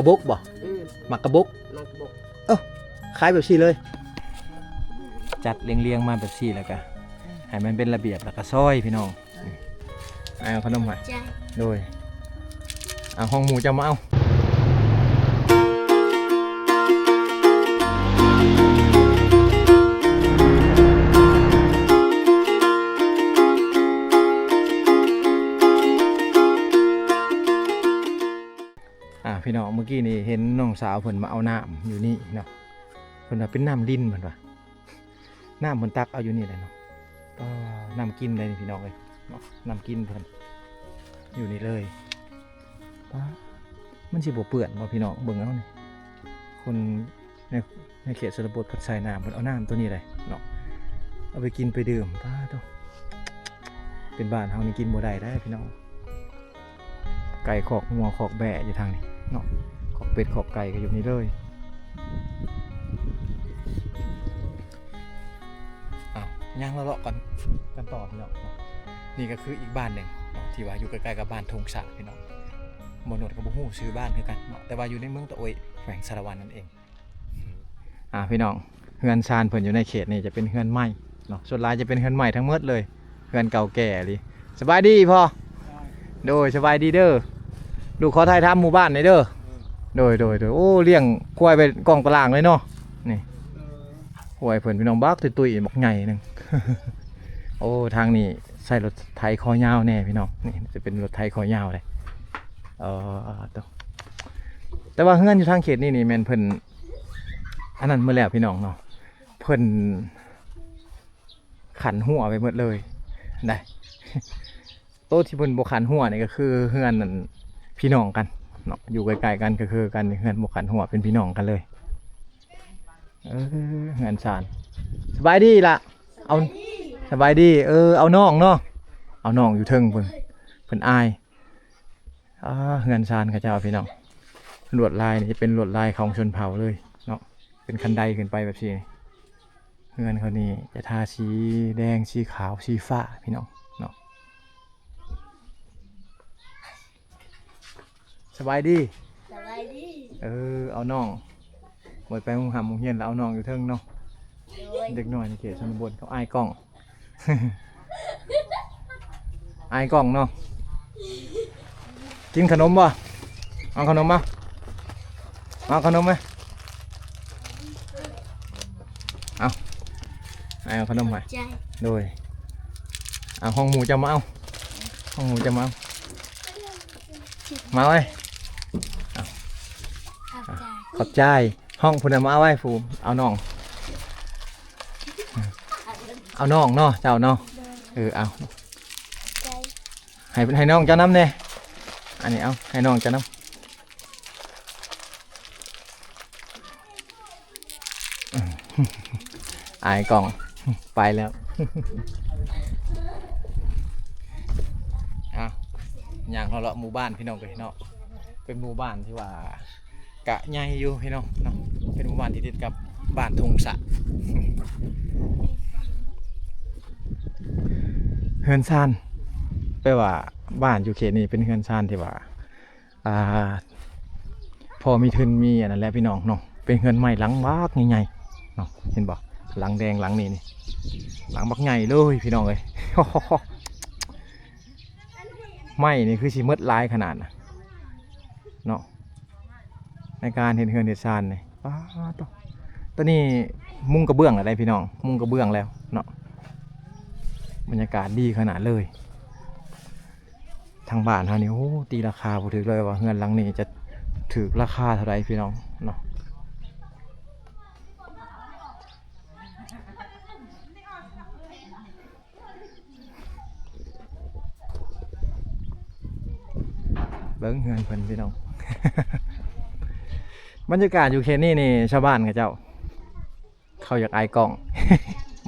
ກະບົກບໍ່? ອືມ ໝາກກະບົກ ໝາກກະບົກ. ເອີ ຂາຍແບບຊີ້ເລີຍ ຈັດລຽງໆມາແບບຊີ້ ແລ້ວກະໃຫ້ມັນເປັນລະບຽບ ແລ້ວກະຊອຍພີ່ນ້ອງ. ນີ້ ອ້າຍເອົາຂະໜົມໃຫ້. ໂດຍ ເອົາ ຂອງໝູເຈົ້າມາເອົາ. ອ່າ ພີ່ນ້ອງ ເມື່ອກີ້ນີ້ເຫັນນ້ອງສາວເພິ່ນມາເອົານ້ຳຢູ່ນີ້ເນາະ ເພິ່ນວ່າເປັນນ້ຳລິນ ເພິ່ນວ່າ ນ້ຳເພິ່ນຕັກເອົາຢູ່ນີ້ແຫຼະເນາະ. ປ້າ ນ້ຳກິນໄດ໋ນີ້ພີ່ນ້ອງເອີຍເນາະ ນ້ຳກິນເພິ່ນຢູ່ນີ້ເລີຍ. ປ້າ ມັນຊິບໍ່ເປື້ອນບໍ່ພີ່ນ້ອງ? ເບິ່ງເອົານີ້ ຄົນໃນ ໃນເຂດຊົນນະບົດເພິ່ນໃສ່ນ້ຳ ເພິ່ນເອົານ້ຳໂຕນີ້ໄດ໋ເນາະ ເອົາໄປກິນໄປດື່ມ. ປ້າໂທ້ ເປັນບ້ານເຮົານີ້ກິນບໍ່ໄດ້ໄດ໋ພີ່ນ້ອງ. ໄກ່ຄອກງົວຄອກແບ້ຢູ່ທາງນີ້ເນາະ ຄອກເປັດຄອກໄກ່ກໍຢູ່ນີ້ເລີຍ. ອ້າວ ຍ່າງເລາະໆກັນ ກັນຕໍ່ພີ່ນ້ອງເນາະ. ນີ້ກໍຄືອີກບ້ານໜຶ່ງເນາະ ທີ່ວ່າຢູ່ໃກ້ໆກັບບ້ານທົ່ງສະພີ່ນ້ອງ. ບໍ່ໜວດກໍບໍ່ຮູ້ຊື່ບ້ານຄືກັນເນາະ ແຕ່ວ່າຢູ່ໃນເມືອງຕະໂອ້ຍ ແຂວງສາລະວັນນັ້ນເອງ. ອ່າ ພີ່ນ້ອງ ເຮືອນຊານເພິ່ນຢູ່ໃນເຂດນີ້ຈະເປັນເຮືອນໄມ້ເນາະ ສ່ວນຫຼາຍຈະເປັນເຮືອນໄມ້ທັງໝົດເລີຍ ເຮືອນເກົ່າແກ່ອີ່ຫຼີ. ສະບາຍດີພໍ່. ໂດຍ ສະບາຍດີເດີ ລູກຂໍຖ່າຍທຳໝູ່ບ້ານໜ່ອຍເດີ. ໂດຍ ໂດຍ ໂດຍ ໂອ້ ລ້ຽງຄວາຍໄວ້ກ້ອງຕະລ່າງເລີຍເນາະ. ນີ້ຄວາຍເພິ່ນພີ່ນ້ອງ ບັກຕຸ້ຍໆ ບັກໃຫຍ່ໜຶ່ງ. ໂອ້ ທາງນີ້ໃຊ້ລົດໄຖຄໍຍາວແດ່ພີ່ນ້ອງ ນີ້ຈະເປັນລົດໄຖຄໍຍາວເດ້. ເອີ ໂຕ ແຕ່ວ່າເຮືອນຢູ່ທາງເຂດນີ້ນີ້ແມ່ນເພິ່ນ ອັນນັ້ນໝົດແລ້ວພີ່ນ້ອງເນາະ ເພິ່ນຂັນຮົ້ວໄວ້ໝົດເລີຍໄດ໋. ໂຕທີ່ເພິ່ນບໍ່ຂັນຮົ້ວນີ້ກໍຄືເຮືອນນັ້ນ ພີ່ນ້ອງກັນເນາະ ຢູ່ໃກ້ໆກັນ ກໍຄືກັນ ເຮືອນບໍ່ຂັນຮົ້ວ ເປັນພີ່ນ້ອງກັນເລີຍ. ເອີ ເຮືອນຊານ ສະບາຍດີລະ ເອົາ ສະບາຍດີ ເອີ ເອົານ້ອງເນາະ ເອົານ້ອງຢູ່ເທິງເພິ່ນ ເພິ່ນອາຍ. ອ່າ ເຮືອນຊານເຂົາເຈົ້າພີ່ນ້ອງ ລວດລາຍນີ້ຈະເປັນລວດລາຍຂອງຊົນເຜົ່າເລີຍເນາະ ເປັນຄັນໄດຂຶ້ນໄປແບບຊີ້. ເຮືອນເຂົານີ້ຈະທາສີແດງ ສີຂາວ ສີຟ້າພີ່ນ້ອງເນາະ. ສະບາຍດີ ສະບາຍດີ. ເອີ ເອົານ້ອງ ບໍ່ໄປໂຮງຮ່ຳໂຮງຮຽນ ແລ້ວເອົານ້ອງຢູ່ເທິງເນາະ. ໂດຍ ເດັກນ້ອຍໃນເຂດຊົນນະບົດ ເຂົາອາຍກ້ອງ ອາຍກ້ອງເນາະ. ກິນຂະໜົມບໍ່? ເອົາຂະໜົມມາ ເອົາຂະໜົມມາ. ເອົາ ອ້າຍເອົາຂະໜົມໃຫ້. ຂອບໃຈ. ໂດຍ ເອົາ ຂອງໝູເຈົ້າມາເອົາ ຂອງໝູເຈົ້າມາເອົາ. ມາເວີຍ ເອົາ ຂອບໃຈ. ຂອບໃຈ. ຫ້ອງຜູ້ນັ້ນມາເອົາໄວ້ ຜູ້ເອົານ້ອງ ເອົານ້ອງເນາະ ເຈົ້າເນາະ. ໂດຍ ເອີ ເອົາ ຂອບໃຈ. ໃຫ້ ໃຫ້ນ້ອງເຈົ້ານຳແດ່ ອັນນີ້ ເອົາ ໃຫ້ນ້ອງເຈົ້ານຳ. ອາຍກ້ອງ ໄປແລ້ວ. ອ່ະ ຍ່າງເລາະໆໝູ່ບ້ານພີ່ນ້ອງເອີຍເນາະ ເປັນໝູ່ບ້ານທີ່ວ່າ ກະໃຫຍ່ຢູ່ພີ່ນ້ອງເນາະ ເປັນໝູ່ບ້ານທີ່ຕິດກັບບ້ານທົ່ງສະ. ເຮືອນຊານ ແປວ່າບ້ານຢູ່ເຂດນີ້ເປັນເຮືອນຊານທີ່ວ່າ ອ່າ ພໍມີທຶນມີອັນນັ້ນແຫຼະພີ່ນ້ອງເນາະ ເປັນເຮືອນໄມ້ຫຼັງບັກໃຫຍ່ໆເນາະ ເຫັນບໍ່ ຫຼັງແດງຫຼັງນີ້ນີ້ ຫຼັງບັກໃຫຍ່ເລີຍພີ່ນ້ອງເອີຍ. ໄມ້ນີ້ຄືຊິໝົດຫຼາຍຂະໜາດນະເນາະ ໃນການເຮັດເຮືອນເຮັດຊານນີ້. ປາດໂທ້ ຕອນນີ້ມຸງກະເບື້ອງແລ້ວໄດ໋ພີ່ນ້ອງ ມຸງກະເບື້ອງແລ້ວເນາະ ບັນຍາກາດດີຂະໜາດເລີຍ. ທາງບ້ານເຮົານີ້ ໂອ້ ຕີລາຄາບໍ່ຖືກເລີຍວ່າເຮືອນຫຼັງນີ້ຈະຖືກລາຄາເທົ່າໃດພີ່ນ້ອງເນາະ. ເບິ່ງເຮືອນເພິ່ນພີ່ນ້ອງ ບັນຍາກາດຢູ່ເຂດນີ້ນີ້ ຊາວບ້ານເຂົາເຈົ້າ ເຂົາຢາກອາຍກ້ອງ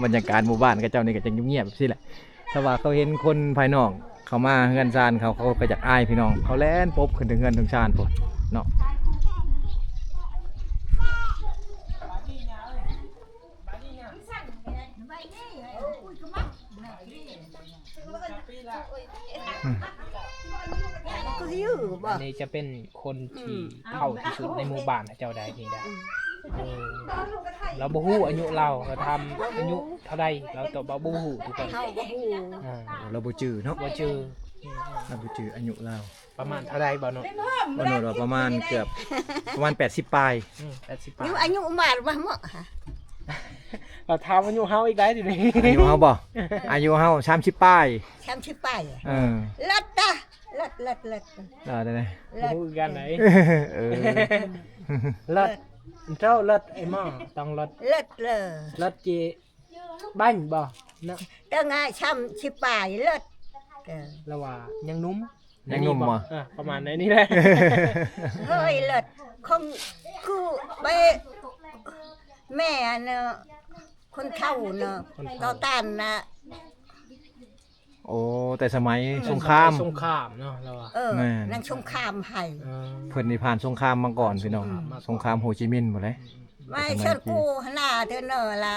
ບັນຍາກາດໝູ່ບ້ານເຂົາເຈົ້ານີ້ກໍຈະງຽບໆແບບຊີ້ແຫຼະ ຖ້າວ່າເຂົາເຫັນຄົນພາຍນອກເຂົ້າມາເຮືອນຊານເຂົາ ເຂົາກໍຢາກອາຍພີ່ນ້ອງ ເຂົາແລ່ນປົບຂຶ້ນເທິງເຮືອນເທິງຊານພຸ້ນເນາະ. ອືມ ຢູ່ບໍ່ ອັນນີ້ຈະເປັນຄົນທີ່ ອືມ ເຖົ້າທີ່ສຸດໃນໝູ່ບ້ານເຈົ້າໃດນີ້ໄດ໋. ອືມ ເອີ ລາວບໍ່ຮູ້ອາຍຸລາວ ລາວຖາມອາຍຸເທົ່າໃດ ລາວຕອບວ່າບໍ່ຮູ້ທຸກຄົນ. ເຮົາບໍ່ຮູ້ ອ່າ ລາວບໍ່ຈື່ເນາະ ບໍ່ຈື່ ລາວບໍ່ຈື່ອາຍຸລາວ. ປະມານເທົ່າໃດ ບ່າວໂນດ? ບ່າວໂນດວ່າປະມານເກືອບ ປະມານແປດສິບປາຍ. ອືມ ແປດສິບປາຍ ຢູ່ອາຍຸມາລະມາເໝາະ. ລາວຖາມອາຍຸເຮົາອີກໄດ໋ ອາຍຸເຮົາບໍ່? ອາຍຸເຮົາສາມສິບປາຍ ສາມສິບປາຍ. ເອີ ເລີດຕະ ເລີດ ເລີດ ເລີດ ເລີດ ເລີດ ຮູ້ຄືກັນໄດ໋. ເອີ ເລີດ ເຈົ້າເລີດ ໄອ້ໝໍ ຕ້ອງເລີດ ເລີດເລີ ເລີດເຈ ບັນບໍ່ເນາະ? ຕັ້ງຫ້າ ສາມສິບປາຍ ເລີດ. ເອີ ລາວວ່າຍັງໜຸ່ມ ຍັງໜຸ່ມບໍ່? ເອີ ປະມານໃນນີ້ແຫຼະ. ເຮີ້ຍ ເລີດ ຂອງ ຄື ໄປ ແມ່ອັນ ຄົນເຖົ້າເນາະ ຄົນເຖົ້າ ຕໍ່ຕ້ານນະ. ໂອ້ ແຕ່ສະໄໝ ເອີ ສົງຄາມ ສະໄໝສົງຄາມເນາະ ລາວວ່າ. ເອີ ແມ່ນ ນາງສົງຄາມໄຫ້. ເອີ ເພິ່ນນີ້ຜ່ານສົງຄາມມາກ່ອນພີ່ນ້ອງ ສົງຄາມໂຮຈິມິນພຸ້ນແຫຼະ. ອືມ ມາເຊີນກູຫັ້ນນາເທີເນີລະ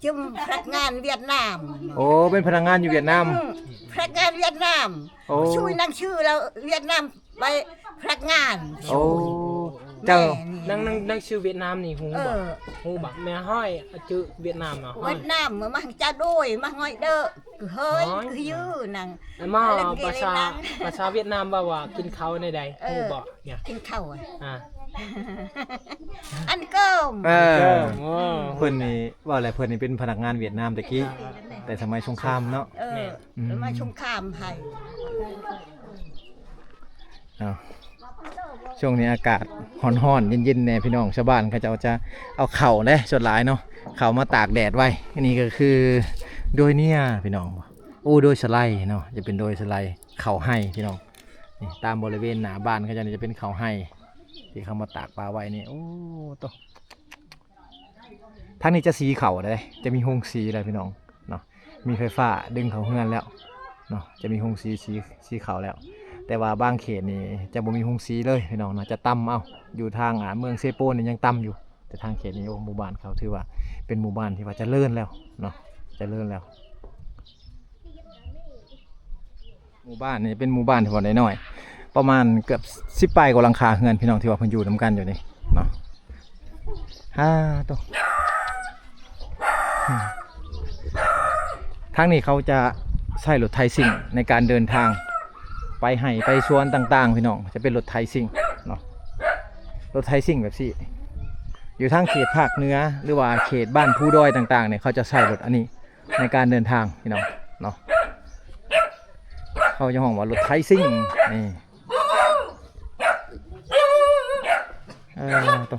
ຈຸມພະນັກງານຫວຽດນາມ. ໂອ້ ເປັນພະນັກງານຢູ່ຫວຽດນາມ. ອືມ ພະນັກງານຫວຽດນາມ. ໂອ້ ຊ່ວຍໜັງສືລາວຫວຽດນາມ ໄປພະນັກງານ. ໂອ້ ຊ່ວຍ ເຈົ້າ ແມ່ນີ້ ໜັງ ໜັງ ໜັງສືຫວຽດນາມນີ້ຮູ້ບໍ່? ເອີ ຮູ້ບໍ່? ແມ່ຮ້ອຍ ອາ ຈື່ຫວຽດນາມນະ ຫວຽດນາມ ມາຈາໂດຍ ມາຫອຍເດີ ຄືເຮີ້ຍ ຫອຍ ຄືຍືນາງ. ມາ ພາສາ ພາສາຫວຽດນາມເວົ້າວ່າກິນເຂົ້າແນວໃດ ເອີ ຮູ້ບໍ່? ກິນເຂົ້າ ອາ ອັນເກີມ ເອີ ເກີມ. ໂອ້ ເພິ່ນນີ້ເວົ້າແລ້ວ ເພິ່ນນີ້ເປັນພະນັກງານຫວຽດນາມແຕ່ກີ້ ອ່າ ແຕ່ສະໄໝສົງຄາມເນາະ. ເອີ ແມ່ນ ອືມ ສະໄໝສົງຄາມໄຫ້. ເອົາ ຊ່ວງນີ້ອາກາດຮ້ອນໆ ເຢັນໆ ແດ່ພີ່ນ້ອງ. ຊາວບ້ານເຂົາເຈົ້າຈະເອົາເຂົ້າເດ້ ສ່ວນຫຼາຍເນາະ ເຂົ້າມາຕາກແດດໄວ້. ອັນນີ້ກໍຄືດອຍເນຍພີ່ນ້ອງ ໂອ້ ດອຍສະໄລເນາະ ຈະເປັນດອຍສະໄລ ເຂົ້າໄຮ່ພີ່ນ້ອງ. ນີ້ຕາມບໍລິເວນໜ້າບ້ານເຂົາເຈົ້ານີ້ຈະເປັນເຂົ້າໄຮ່ ທີ່ເຂົາມາຕາກປາໄວ້ນີ້. ໂອ້ ໂຕ ທາງນີ້ຈະສີເຂົ້າເດ້ ຈະມີໂຮງສີແລ້ວພີ່ນ້ອງເນາະ ມີໄຟຟ້າດຶງເຂົ້າເຮືອນແລ້ວເນາະ ຈະມີໂຮງສີ ສີ ສີເຂົ້າແລ້ວ. ແຕ່ວ່າບາງເຂດນີ້ຈະບໍ່ມີໂຮງສີເລີຍພີ່ນ້ອງເນາະ ຈະຕ່ຳເອົາ. ຢູ່ທາງ ອາ ເມືອງເຊໂປນນີ້ຍັງຕ່ຳຢູ່ ແຕ່ທາງເຂດນີ້ ໂອ້ ໝູ່ບ້ານເຂົາຖືວ່າເປັນໝູ່ບ້ານທີ່ວ່າຈະເລີນແລ້ວເນາະ ຈະເລີນແລ້ວ. ໝູ່ບ້ານນີ້ເປັນໝູ່ບ້ານທີ່ວ່ານ້ອຍໆ ປະມານເກືອບສິບປາຍກວ່າຫຼັງຄາເຮືອນພີ່ນ້ອງ ທີ່ວ່າເພິ່ນຢູ່ນຳກັນຢູ່ນີ້ເນາະ. ຮາໂຕ ທາງນີ້ເຂົາຈະໃຊ້ລົດໄຖຊິ່ງໃນການເດີນທາງໄປໄຮ່ໄປສວນຕ່າງໆ ພີ່ນ້ອງ ຈະເປັນລົດໄຖຊິ່ງເນາະ ລົດໄຖຊິ່ງແບບນີ້. ຢູ່ທາງເຂດພາກເໜືອ ຫຼືວ່າເຂດບ້ານພູດອຍຕ່າງໆນີ້ ເຂົາຈະໃຊ້ລົດອັນນີ້ ໃນການເດີນທາງພີ່ນ້ອງເນາະ ເຂົາຈະຮ້ອງວ່າລົດໄຖຊິ່ງນີ້. ເອີ ໂຕ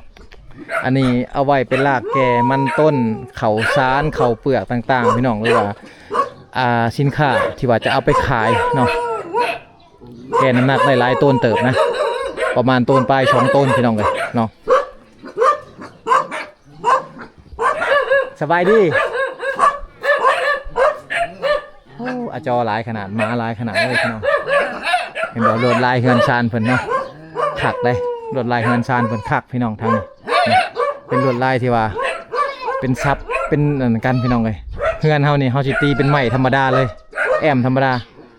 ອັນນີ້ເອົາໄວ້ເປັນລາກແກ່ມັນຕົ້ນ ເຂົ້າສານ ເຂົ້າເປືອກຕ່າງໆ ພີ່ນ້ອງ ຫຼືວ່າ ອ່າ ສິນຄ້າທີ່ວ່າຈະເອົາໄປຂາຍເນາະ. ແກ່ນ້ຳໜັກໄດ້ຫຼາຍໂຕນເຕີບນະ ປະມານໂຕນປາຍສອງໂຕນ ພີ່ນ້ອງເອີຍເນາະ. ສະບາຍດີ. ໂອ້ ອາຈໍຫຼາຍຂະໜາດ ໝາຫຼາຍຂະໜາດເລີຍພີ່ນ້ອງ. ເຫັນບໍ່ ລວດລາຍເຮືອນຊານເພິ່ນເນາະ ຄັກເດ້. ລວດລາຍເຮືອນຊານເພິ່ນຄັກພີ່ນ້ອງ. ທາງນີ້ເປັນລວດລາຍທີ່ວ່າເປັນສັບ ເປັນອັນນັ້ນກັນພີ່ນ້ອງເອີຍ. ເຮືອນເຮົານີ້ ເຮົາຊິຕີເປັນໄມ້ທຳມະດາເລີຍ ແອ້ມທຳມະດາ.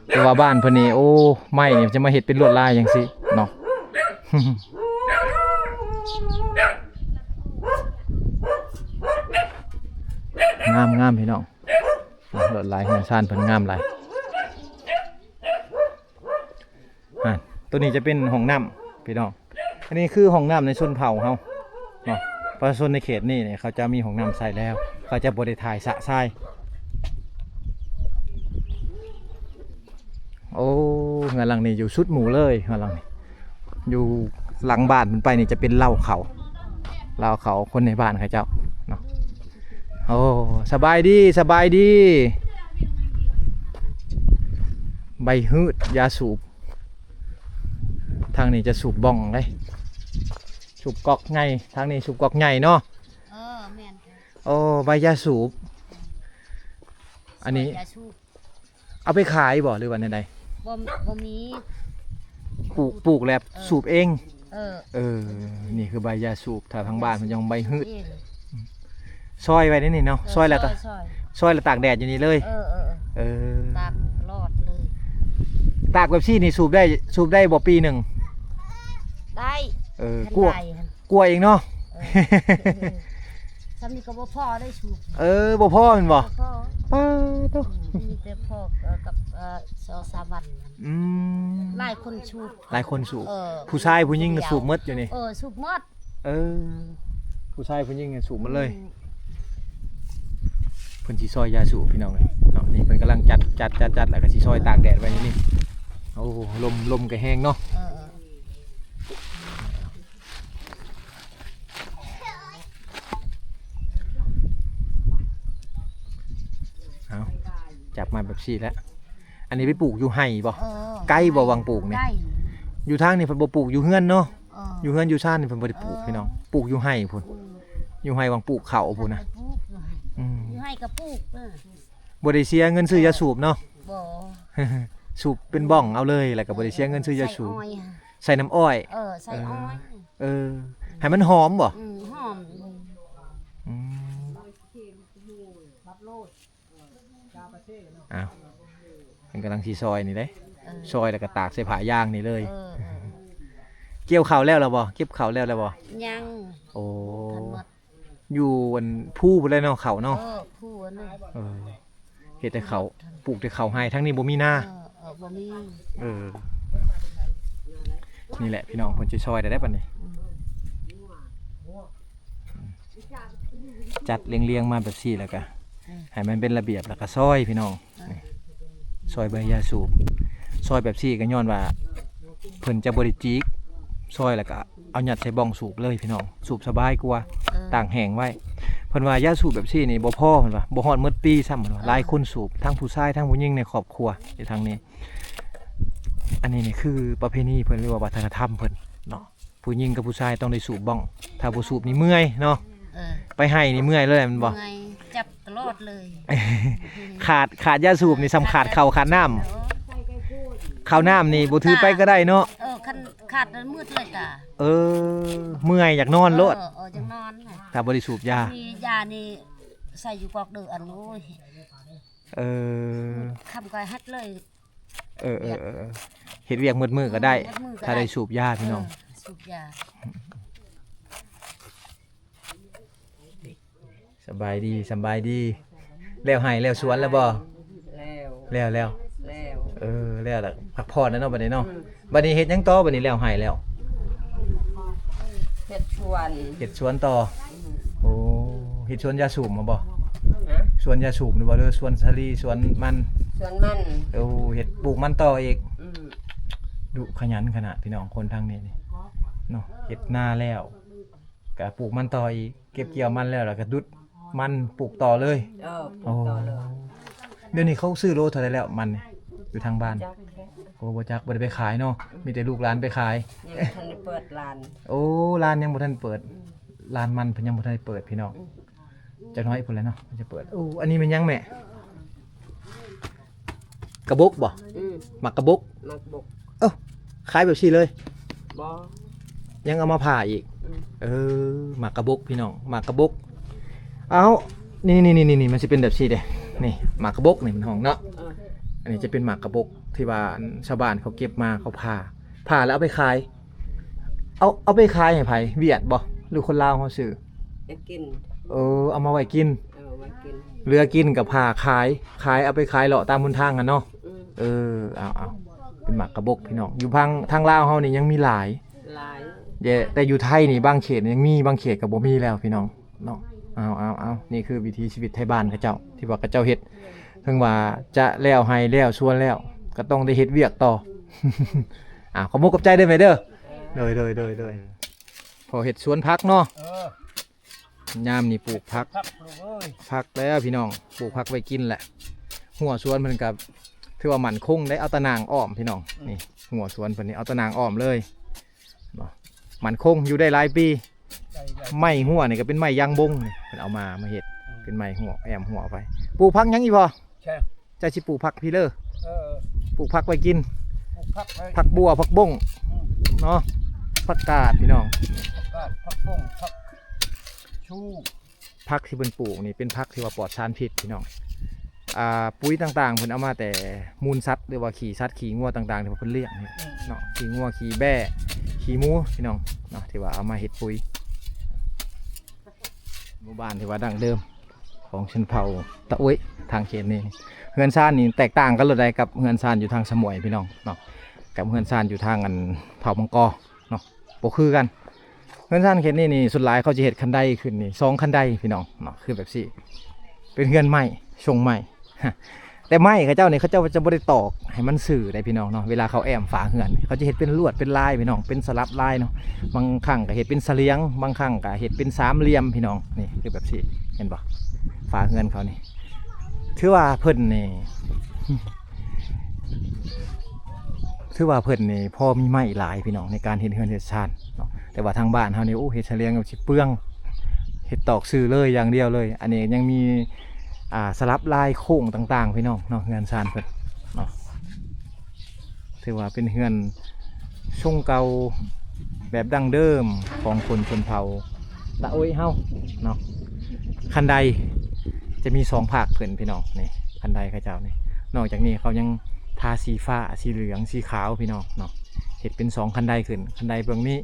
ແຕ່ວ່າບ້ານເພິ່ນນີ້ ໂອ້ ໄມ້ນີ້ຈະມາເຮັດເປັນລວດລາຍຈັ່ງຊີ້ເນາະ. ງາມໆ ພີ່ນ້ອງ. ລວດລາຍເຮືອນຊານເພິ່ນງາມຫຼາຍ. ອ່າ ໂຕນີ້ຈະເປັນຫ້ອງນ້ຳພີ່ນ້ອງ. ອັນນີ້ຄືຫ້ອງນ້ຳໃນຊົນເຜົ່າເຮົາເນາະ. ປະຊາຊົນໃນເຂດນີ້ນີ້ ເຂົາຈະມີຫ້ອງນ້ຳໃຊ້ແລ້ວ ເຂົາຈະບໍ່ໄດ້ຖ່າຍຊະຊາຍ. ໂອ້ ເຮືອນຫຼັງນີ້ຢູ່ສຸດໝູ່ເລີຍ. ເຮືອນຫຼັງນີ້ຢູ່ຫຼັງບ້ານເພິ່ນໄປນີ້ຈະເປັນເລົ້າເຂົ້າ ເລົ້າເຂົ້າຄົນໃນບ້ານເຂົາເຈົ້າເນາະ. ໂອ້ ສະບາຍດີ ສະບາຍດີ. ໃບຫືດ ຢາສູບ. ທາງນີ້ຈະສູບບ້ອງເດ້ ສູບກອກໃຫຍ່. ທາງນີ້ສູບກອກໃຫຍ່ເນາະ. ເອີ ແມ່ນ. ໂອ້ ໃບຢາສູບ. ອັນນີ້ ຢາສູບ. ເອົາໄປຂາຍບໍ່ ຫຼືວ່າແນວໃດ? ບໍ່ ບໍ່ມີ. ປູກ ປູກແລ້ວ ເອີ ສູບເອງ. ເອີ ເອີ ນີ້ຄືໃບຢາສູບ. ຖ້າທາງບ້ານເພິ່ນຈະເອີ້ນໃບຫືດ. ຊອຍໄວ້ໃນນີ້ເນາະ. ເອີ ຊອຍແລ້ວກໍ ຊອຍ ຊອຍ ຊອຍແລ້ວຕາກແດດຢູ່ນີ້ເລີຍ. ເອີ ເອີ ເອີ ຕາກຫຼອດເລີຍ. ຕາກແບບຊີ້ນີ້ສູບໄດ້ ສູບໄດ້ບໍ່ປີໜຶ່ງ? ໄດ້ ເອີ ເປັນ ກວ ໄລ່ຫັ້ນ ກວເອງເນາະ ເອີ ສ່ຳນີ້ກໍບໍ່ພໍໄດ້ສູບ ເອີ ບໍ່ພໍແມ່ນບໍ່? ບໍ່ພໍ ປາດໂທ້ ອືມ ມີແຕ່ພໍ ເອີ ກັບ ເອີ ສອງສາມວັນ ອືມ ຫຼາຍຄົນສູບ ຫຼາຍຄົນສູບ ເອີ ຜູ້ຊາຍຜູ້ຍິງກໍສູບໝົດຢູ່ນີ້ ເອີ ສູບໝົດ ເອີ ຜູ້ຊາຍຜູ້ຍິງສູບໝົດເລີຍ ອືມ ເພິ່ນຊິຊອຍຢາສູບພີ່ນ້ອງເອີຍເນາະ ນີ້ເພິ່ນກຳລັງຈັດ ຈັດ ຈັດ ຈັດ ແລ້ວກໍຊິຊອຍຕາກແດດໄວ້ຢູ່ນີ້ ໂອ້ ລົມ ລົມກໍແຮງເນາະ ເອີ ເອົາ ຈັບມາແບບຊີ້ແຫຼະ ອັນນີ້ໄປປູກຢູ່ໄຮ່ບໍ່? ເອີ ໄກບໍ່ຫວ່າງປູກນີ້? ໄກ ຢູ່ທາງນີ້ເພິ່ນບໍ່ປູກ ຢູ່ເຮືອນເນາະ ເອີ ຢູ່ເຮືອນຢູ່ຊານນີ້ເພິ່ນບໍ່ໄດ້ປູກ ເອີ ພີ່ນ້ອງ ປູກຢູ່ໄຮ່ພຸ້ນ ອືມ ຢູ່ໄຮ່ຫວ່າງປູກເຂົ້າພຸ້ນນະ ປູກຢູ່ໄຮ່ ອືມ ຢູ່ໄຮ່ກໍປູກ ເອີ ບໍ່ໄດ້ເສຍເງິນຊື້ຢາສູບເນາະ ບໍ່ ສູບເປັນບ້ອງເອົາເລີຍ ແລ້ວກໍບໍ່ໄດ້ເສຍເງິນຊື້ຢາສູບ ໃສ່ອ້ອຍ ໃສ່ນ້ຳອ້ອຍ ເອີ ໃສ່ອ້ອຍ ເອີ ໃຫ້ມັນຫອມບໍ່? ອືມ ຫອມ ອືມ ອ້າວ ເພິ່ນກຳລັງຊິຊອຍນີ້ເດ້ ເອີ ຊອຍແລ້ວກໍຕາກໃສ່ຜ້າຢາງນີ້ເລີຍ ເອີ ເອີ ກ່ຽວເຂົ້າແລ້ວລະບໍ່? ເກັບເຂົ້າແລ້ວລະບໍ່? ຍັງ ໂອ້ ບໍ່ທັນໝົດ ຢູ່ອັນພູພຸ້ນແຫຼະເນາະ ເຂົ້າເນາະ ເອີ ພູອັນນັ້ນ ເອີ ເຮັດແຕ່ເຂົ້າ ປູກແຕ່ເຂົ້າໄຮ່ ທາງນີ້ບໍ່ມີນາ ເອີ ເອີ ບໍ່ມີ ເອີ ນີ້ແຫຼະພີ່ນ້ອງ ເພິ່ນຊິຊອຍໄດ້ ໄດ້ປານນີ້ ອືມ ຈັດລຽງໆມາແບບຊີ້ແລ້ວກະ ອືມ ໃຫ້ມັນເປັນລະບຽບ ແລ້ວກະຊອຍພີ່ນ້ອງ ອືມ ນີ້ ຊອຍໃບຢາສູບ ຊອຍແບບຊີ້ກໍຍ້ອນວ່າ ເພິ່ນຈະບໍ່ໄດ້ຈີກ ຊອຍແລ້ວກະເອົາຍັດໃສ່ບ້ອງສູບເລີຍພີ່ນ້ອງ ສູບສະບາຍກວ່າ ເອີ ຕາກແຫ້ງໄວ້ ເພິ່ນວ່າຢາສູບແບບຊີ້ນີ້ບໍ່ພໍ ເພິ່ນວ່າບໍ່ຮອດໝົດປີຊ້ຳ ເພິ່ນວ່າ ເອີ ຫຼາຍຄົນສູບ ທັງຜູ້ຊາຍທັງຜູ້ຍິງໃນຄອບຄົວຢູ່ທາງນີ້ ອັນນີ້ນີ້ຄືປະເພນີເພິ່ນ ຫຼືວ່າວັດທະນະທຳເພິ່ນເນາະ ຜູ້ຍິງກັບຜູ້ຊາຍຕ້ອງໄດ້ສູບບ້ອງ ຖ້າບໍ່ສູບນີ້ເມື່ອຍເນາະ ເອີ ໄປໄຮ່ນີ້ເມື່ອຍເລີຍແມ່ນບໍ່? ເມື່ອຍ ຈັບຕະຫຼອດເລີຍ ຂາດ ຂາດຢາສູບນີ້ສ່ຳຂາດເຂົ້າຂາດນ້ຳ ເອີ ເຂົ້ານ້ຳນີ້ບໍ່ຖືໄປກໍໄດ້ເນາະ ເອີ ຄັນຂາດນັ້ນມືດເລີຍຕາ ເອີ ເມື່ອຍຢາກນອນໂລດ ເອີ ເອີ ຢາກນອນ ຖ້າບໍ່ໄດ້ສູບຢາ ມີຢານີ້ໃສ່ຢູ່ກອກເດີ ອັນ ໂອ້ຍ ເອີ ຄ່ຳກໍເຮັດເລີຍ ເອີ ເອີ ເອີ ເຮັດວຽກໝົດມື້ກໍໄດ້ ເອີ ໝົດມື້ກໍໄດ້ ຖ້າໄດ້ສູບຢາພີ່ນ້ອງ ເອີ ສູບຢາ ສະບາຍດີ ສະບາຍດີ ແລ້ວໄຮ່ແລ້ວສວນແລ້ວບໍ່? ແລ້ວ ແລ້ວ ແລ້ວ ແລ້ວ ເອີ ແລ້ວລະ ພັກຜ່ອນແລ້ວເນາະບັດນີ້ເນາະ ອືມ ບັດນີ້ເຮັດຫຍັງຕໍ່? ບັດນີ້ແລ້ວໄຮ່ແລ້ວ ເຮັດສວນ ເຮັດສວນຕໍ່ ອືມ ໂອ້ ເຮັດສວນຢາສູບບໍ່? ຮະ? ສວນຢາສູບບໍ່ ຫຼືສວນສາລີ ສວນມັນ? ສວນມັນ ໂອ້ ເຮັດ ປູກມັນຕໍ່ອີກ ອືມ ດຸຂະຫຍັນຂະໜາດ ພີ່ນ້ອງ ຄົນທາງນີ້ນີ້ເນາະ ເຮັດນາແລ້ວ ກະປູກມັນຕໍ່ອີກ ເກັບກ່ຽວມັນແລ້ວ ແລ້ວກະດຸດມັນ ປູກຕໍ່ເລີຍ ເອີ ປູກຕໍ່ເລີຍ ໂອ້ ດຽວນີ້ເຂົາຊື້ໂລເທົ່າໃດແລ້ວມັນນີ້ ຢູ່ທາງບ້ານ? ບໍ່ຈັກແຫຼະ ໂອ້ ບໍ່ຈັກ ບໍ່ໄດ້ໄປຂາຍເນາະ ອືມ ມີແຕ່ລູກຫຼານໄປຂາຍ ຍັງບໍ່ທັນໄດ້ເປີດຮ້ານ ໂອ້ ຮ້ານຍັງບໍ່ທັນເປີດ ອືມ ຮ້ານມັນເພິ່ນຍັງບໍ່ທັນໄດ້ເປີດ ພີ່ນ້ອງ ອືມ ຈັກໜ້ອຍພຸ້ນແຫຼະເນາະ ເພິ່ນຈະເປີດ ໂອ້ ອັນນີ້ແມ່ນຫຍັງແມ່? ກະບົກບໍ່? ອືມ ໝາກກະບົກ ໝາກບົກ ເອົ້າ ຂາຍແບບຊີ້ເລີຍ? ບໍ່ ຍັງເອົາມາຜ່າອີກ ອືມ ເອີ ໝາກກະບົກ ພີ່ນ້ອງ ໝາກກະບົກ ເອົ້າ ນີ້ໆໆໆ ມັນຊິເປັນແບບຊີ້ເດ້ ນີ້ ໝາກກະບົກນີ້ມັນຫ້ອງເນາະ ເອີ ອັນນີ້ຈະເປັນໝາກກະບົກທີ່ວ່າ ອັນ ຊາວບ້ານເຂົາເກັບມາ ເຂົາຜ່າ ຜ່າແລ້ວເອົາໄປຂາຍ ເອົາ ເອົາໄປຂາຍໃຫ້ໃຜ? ຫວຽດບໍ່ ຫຼືຄົນລາວເຮົາຊື້? ຢາກກິນ ເອີ ເອົາມາໄວ້ກິນ ເອີ ໄວ້ກິນ ເຫຼືອກິນກໍຜ່າຂາຍ ຂາຍ ເອົາໄປຂາຍເລາະຕາມຫົນທາງຫັ້ນເນາະ ອືມ ເອີ ເອົາໆ ເປັນໝາກກະບົກ ພີ່ນ້ອງ ຢູ່ທາງ ທາງລາວເຮົານີ້ຍັງມີຫຼາຍ ຫຼາຍ ແຕ່ ແຕ່ຢູ່ໄທນີ້ບາງເຂດຍັງມີ ບາງເຂດກໍບໍ່ມີແລ້ວ ພີ່ນ້ອງເນາະ ເອົາໆໆ ນີ້ຄືວິຖີຊີວິດໄທບ້ານເຂົາເຈົ້າ ທີ່ວ່າເຂົາເຈົ້າເຮັດ ເຖິງວ່າຈະແລ້ວໄຮ່ແລ້ວສວນແລ້ວ ກໍຕ້ອງໄດ້ເຮັດວຽກຕໍ່ ເອົາ ຂອບມຸກຂອບໃຈເດີແມ່ເດີ ໂດຍໆ ພໍເຮັດສວນຜັກເນາະ ເອີ ຍາມນີ້ປູກຜັກ ຜັກລູກເອີຍ ຜັກແລ້ວພີ່ນ້ອງ ປູກຜັກໄວ້ກິນແຫຼະ ຮົ້ວສວນເພິ່ນກໍຖືວ່າໝັ້ນຄົງໄດ໋ ເອົາຕາໜ່າງອ້ອມພີ່ນ້ອງ ອືມ ນີ້ຮົ້ວສວນເພິ່ນນີ້ ເອົາຕາໜ່າງອ້ອມເລີຍ ໝັ້ນຄົງ ຢູ່ໄດ້ຫຼາຍປີ ໄມ້ຮົ້ວນີ້ກໍເປັນໄມ້ຢາງບົງ ເພິ່ນເອົາມາ ມາເຮັດ ອືມ ເປັນໄມ້ຮົ້ວ ແອ້ມຮົ້ວໄປ ປູກຜັກຫຍັງອີກພໍ່? ເຈົ້າຊິປູກຜັກພີເລີ ເອີ ປູກຜັກໄວ້ກິນ ປູກຜັກໄວ້ ຜັກບົ່ວ ຜັກບົ້ງ ອືມ ເນາະ ຜັກກາດ ພີ່ນ້ອງ ຜັກກາດ ຜັກບົ້ງ ຜັກຊູ ຜັກທີ່ເພິ່ນປູກນີ້ເປັນຜັກທີ່ວ່າປອດສານພິດ ພີ່ນ້ອງ ອ່າ ປຸ໋ຍຕ່າງໆ ເພິ່ນເອົາມາແຕ່ມູນສັດ ຫຼືວ່າຂີ້ສັດຂີ້ງົວຕ່າງໆ ທີ່ວ່າເພິ່ນລ້ຽງນີ້ເນາະ ອືມ ຂີ້ງົວຂີ້ແບ້ຂີ້ໝູພີ່ນ້ອງເນາະ ທີ່ວ່າເອົາມາເຮັດປຸ໋ຍ. ໝູ່ບ້ານທີ່ວ່າດັ້ງເດີມຂອງຊົນເຜົ່າຕະໂອ້ຍທາງເຂດນີ້ ເຮືອນຊານນີ້ແຕກຕ່າງກັນໂລດໃດກັບເຮືອນຊານຢູ່ທາງສະໝວຍພີ່ນ້ອງເນາະ ກັບເຮືອນຊານຢູ່ທາງອັນເຜົ່າມັງກໍ ເນາະ ບໍ່ຄືກັນ. ເຮືອນຊານເຂດນີ້ນີ້ ສ່ວນຫຼາຍເຂົາຈະເຮັດຄັນໄດຂຶ້ນນີ້ ສອງຄັນໄດພີ່ນ້ອງເນາະ ຄືແບບຊີ້ ເປັນເຮືອນໄມ້ ຊົງໄມ້ ແຕ່ໄມ້ເຂົາເຈົ້ານີ້ ເຂົາເຈົ້າຈະບໍ່ໄດ້ຕອກໃຫ້ມັນຊື່ໃດ໋ພີ່ນ້ອງເນາະ ເວລາເຂົາແອ້ມຝາເຮືອນ ເຂົາຈະເຮັດເປັນລວດເປັນລາຍພີ່ນ້ອງ ເປັນສະຫຼັບລາຍເນາະ ບາງຄັ້ງກໍເຮັດເປັນສະຫຼຽງ ບາງຄັ້ງກໍເຮັດເປັນສາມຫຼ່ຽມພີ່ນ້ອງ ນີ້ຄືແບບຊີ້ ເຫັນບໍ່ ຝາເຮືອນເຂົານີ້ ຖືວ່າເພິ່ນນີ້ ຖືວ່າເພິ່ນນີ້ພໍມີໄມ້ຫຼາຍພີ່ນ້ອງ ໃນການເຮັດເຮືອນເຮັດຊານເນາະ ແຕ່ວ່າທາງບ້ານເຮົານີ້ ໂອ້ ເຮັດສະຫຼຽງຊິເປືອງ ເຮັດຕອກຊື່ເລີຍຢ່າງດຽວເລີຍ. ອັນນີ້ຍັງມີ ອ່າ ສະຫຼັບລາຍໂຄ້ງຕ່າງໆ ພີ່ນ້ອງເນາະ ເຮືອນຊານເພິ່ນເນາະ ຖືວ່າເປັນເຮືອນຊົງເກົ່າແບບດັ້ງເດີມຂອງຄົນຊົນເຜົ່າຕະໂອ້ຍເຮົາເນາະ. ຄັນໄດຈະມີສອງພາກຂຶ້ນພີ່ນ້ອງ ນີ້ຄັນໄດເຂົາເຈົ້ານີ້ ນອກຈາກນີ້ເຂົາຍັງທາສີຟ້າ ສີເຫຼືອງ ສີຂາວພີ່ນ້ອງເນາະ ເຮັດເປັນສອງຄັນໄດຂຶ້ນ ຄັນໄດເບື້ອງນີ້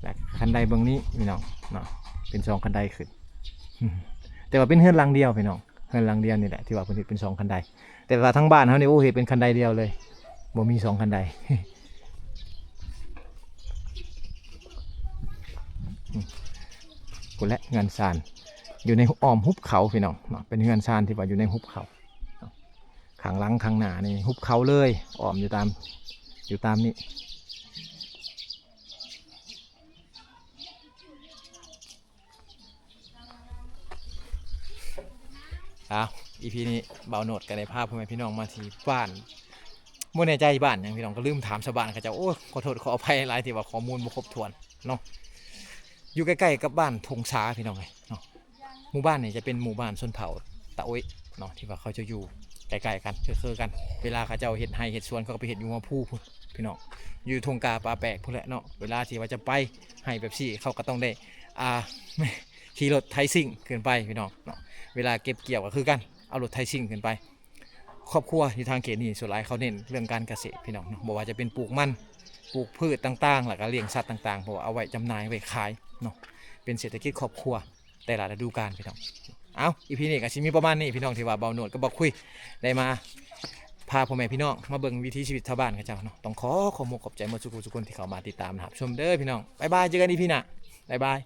ແລະ ຄັນໄດເບື້ອງນີ້ພີ່ນ້ອງເນາະ ເປັນສອງຄັນໄດຂຶ້ນ ແຕ່ວ່າເປັນເຮືອນຫຼັງດຽວພີ່ນ້ອງ ເຮືອນຫຼັງດຽວນີ້ແຫຼະ ທີ່ວ່າເພິ່ນເຮັດເປັນສອງຄັນໄດ ແຕ່ວ່າທາງບ້ານເຮົານີ້ ໂອ້ ເຮັດເປັນຄັນໄດດຽວເລີຍ ບໍ່ມີສອງຄັນໄດ ພຸ້ນແຫຼະເຮືອນຊານ ຢູ່ໃນອ້ອມຫຸບເຂົາພີ່ນ້ອງເນາະ ເປັນເຮືອນຊານທີ່ວ່າຢູ່ໃນຫຸບເຂົາ ຂ້າງຫຼັງຂ້າງໜ້ານີ້ຫຸບເຂົາເລີຍ ອ້ອມຢູ່ຕາມ ຢູ່ຕາມນີ້. ອ້າວ ອີພີນີ້ບ່າວໂນດກໍໄດ້ພາພໍ່ແມ່ພີ່ນ້ອງມາທີ່ບ້ານ ບໍ່ແນ່ໃຈບ້ານຫຍັງພີ່ນ້ອງ ກໍລືມຖາມຊາວບ້ານເຂົາເຈົ້າ ໂອ້ຍ ຂໍໂທດຂໍອະໄພຫຼາຍທີ່ວ່າຂໍ້ມູນບໍ່ຄົບຖ້ວນເນາະ ຢູ່ໃກ້ໆກັບບ້ານທົ່ງສາພີ່ນ້ອງເອີຍເນາະ. ໝູ່ບ້ານນີ້ຈະເປັນໝູ່ບ້ານຊົນເຜົ່າຕະໂອ້ຍເນາະ ທີ່ວ່າເຂົາຈະຢູ່ໃກ້ໆກັນ ຄືໆກັນ ເວລາເຂົາເຈົ້າເຮັດໄຮ່ເຮັດສວນ ເຂົາກໍໄປເຮັດຢູ່ຫົວພູພຸ້ນພີ່ນ້ອງ ຢູ່ທົ່ງກາປ່າແປກພຸ້ນແຫຼະເນາະ ເວລາທີ່ວ່າຈະໄປໄຮ່ແບບຊີ້ ເຂົາກໍຕ້ອງໄດ້ ອ່າ ຂີ່ລົດໄຖຊິງຂຶ້ນໄປພີ່ນ້ອງເນາະ ເວລາເກັບກ່ຽວກໍຄືກັນ ເອົາລົດໄຖຊິງຂຶ້ນໄປ. ຄອບຄົວຢູ່ທາງເຂດນີ້ສ່ວນຫຼາຍເຂົາເນັ້ນເລື່ອງການກະເສດພີ່ນ້ອງເນາະ ບໍ່ວ່າຈະເປັນປູກມັນ ປູກພືດຕ່າງໆ ແລ້ວກໍລ້ຽງສັດຕ່າງໆ ເພາະວ່າເອົາໄວ້ຈຳໜ່າຍໄວ້ຂາຍເນາະ ເປັນເສດຖະກິດຄອບຄົວແຕ່ລະລະດູການພີ່ນ້ອງ. ເອົ້າ ອີພີນີ້ກໍຊິມີປະມານນີ້ພີ່ນ້ອງ ທີ່ວ່າບ່າວໂນດກັບບ່າວຄຸຍໄດ້ມາພາພໍ່ແມ່ພີ່ນ້ອງມາເບິ່ງວິຖີຊີວິດຊາວບ້ານເຂົາເຈົ້າເນາະ ຕ້ອງຂໍຂອບມຸກຂອບໃຈໝົດສູ່ຜູ້ສູ່ຄົນທີ່ເຂົ້າມາຕິດຕາມຮັບຊົມເດີພີ່ນ້ອງ. ບາຍບາຍ ເຈີກັນອີພີໜ້າ ບາຍບາຍ.